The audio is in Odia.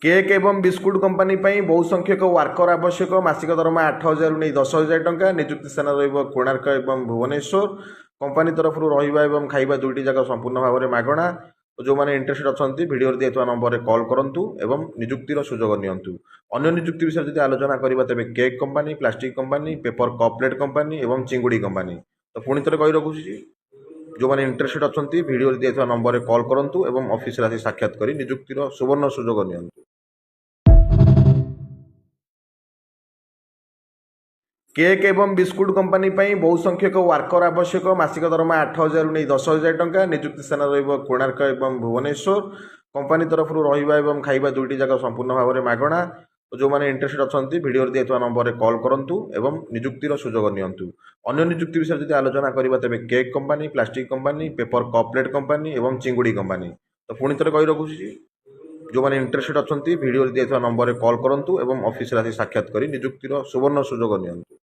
କେକ୍ ଏବଂ ବିସ୍କୁଟ କମ୍ପାନୀ ପାଇଁ ବହୁ ସଂଖ୍ୟକ ୱାର୍କର ଆବଶ୍ୟକ। ମାସିକ ଦରମା 8000ରୁ ନେଇ 10,000 ଟଙ୍କା। ନିଯୁକ୍ତି ସ୍ଥାନ ରହିବ କୋଣାର୍କ ଏବଂ ଭୁବନେଶ୍ୱର। କମ୍ପାନୀ ତରଫରୁ ରହିବା ଏବଂ ଖାଇବା ଦୁଇଟି ଯାକ ସମ୍ପୂର୍ଣ୍ଣ ଭାବରେ ମାଗଣା। ତ ଯେଉଁମାନେ ଇଣ୍ଟରେଷ୍ଟେଡ୍ ଅଛନ୍ତି, ଭିଡ଼ିଓରେ ଦିଆଥିବା ନମ୍ବରରେ କଲ୍ କରନ୍ତୁ ଏବଂ ନିଯୁକ୍ତିର ସୁଯୋଗ ନିଅନ୍ତୁ। ଅନ୍ୟ ନିଯୁକ୍ତି ବିଷୟରେ ଯଦି ଆଲୋଚନା କରିବା, ତେବେ cake company, plastic company, paper cup plate company ଏବଂ ଚିଙ୍ଗୁଡ଼ି କମ୍ପାନୀ। ତ ପୁଣି ଥରେ କହି ରଖୁଛି, ଯେଉଁମାନେ ଇଣ୍ଟରେଷ୍ଟେଡ୍ ଅଛନ୍ତି, ଭିଡ଼ିଓରେ ଦିଆଥିବା ନମ୍ବରରେ କଲ୍ କରନ୍ତୁ ଏବଂ ଅଫିସରେ ଆସି ସାକ୍ଷାତ କରି ନିଯୁକ୍ତିର ସୁବର୍ଣ୍ଣ ସୁଯୋଗ ନିଅନ୍ତୁ। କେକ୍ ଏବଂ ବିସ୍କୁଟ କମ୍ପାନୀ ପାଇଁ ବହୁ ସଂଖ୍ୟକ ୱାର୍କର ଆବଶ୍ୟକ। ମାସିକ ଦରମା 8000ରୁ ନେଇ 10,000 ଟଙ୍କା। ନିଯୁକ୍ତି ସ୍ଥାନ ରହିବ କୋଣାର୍କ ଏବଂ ଭୁବନେଶ୍ୱର। କମ୍ପାନୀ ତରଫରୁ ରହିବା ଏବଂ ଖାଇବା ଦୁଇଟି ଯାକ ସମ୍ପୂର୍ଣ୍ଣ ଭାବରେ ମାଗଣା। ତ ଯେଉଁମାନେ ଇଣ୍ଟରେଷ୍ଟେଡ୍ ଅଛନ୍ତି, ଭିଡ଼ିଓରେ ଦିଆଥିବା ନମ୍ବରରେ କଲ୍ କରନ୍ତୁ ଏବଂ ନିଯୁକ୍ତିର ସୁଯୋଗ ନିଅନ୍ତୁ। ଅନ୍ୟ ନିଯୁକ୍ତି ବିଷୟରେ ଯଦି ଆଲୋଚନା କରିବା, ତେବେ cake company, plastic company, paper cup plate company ଏବଂ ଚିଙ୍ଗୁଡ଼ି କମ୍ପାନୀ। ତ ପୁଣି ଥରେ କହି ରଖୁଛି, ଯେଉଁମାନେ ଇଣ୍ଟରେଷ୍ଟେଡ୍ ଅଛନ୍ତି, ଭିଡ଼ିଓରେ ଦିଆଥିବା ନମ୍ବରରେ କଲ୍ କରନ୍ତୁ ଏବଂ ଅଫିସରେ ଆସି ସାକ୍ଷାତ କରି ନିଯୁକ୍ତିର ସୁବର୍ଣ୍ଣ ସୁଯୋଗ ନିଅନ୍ତୁ।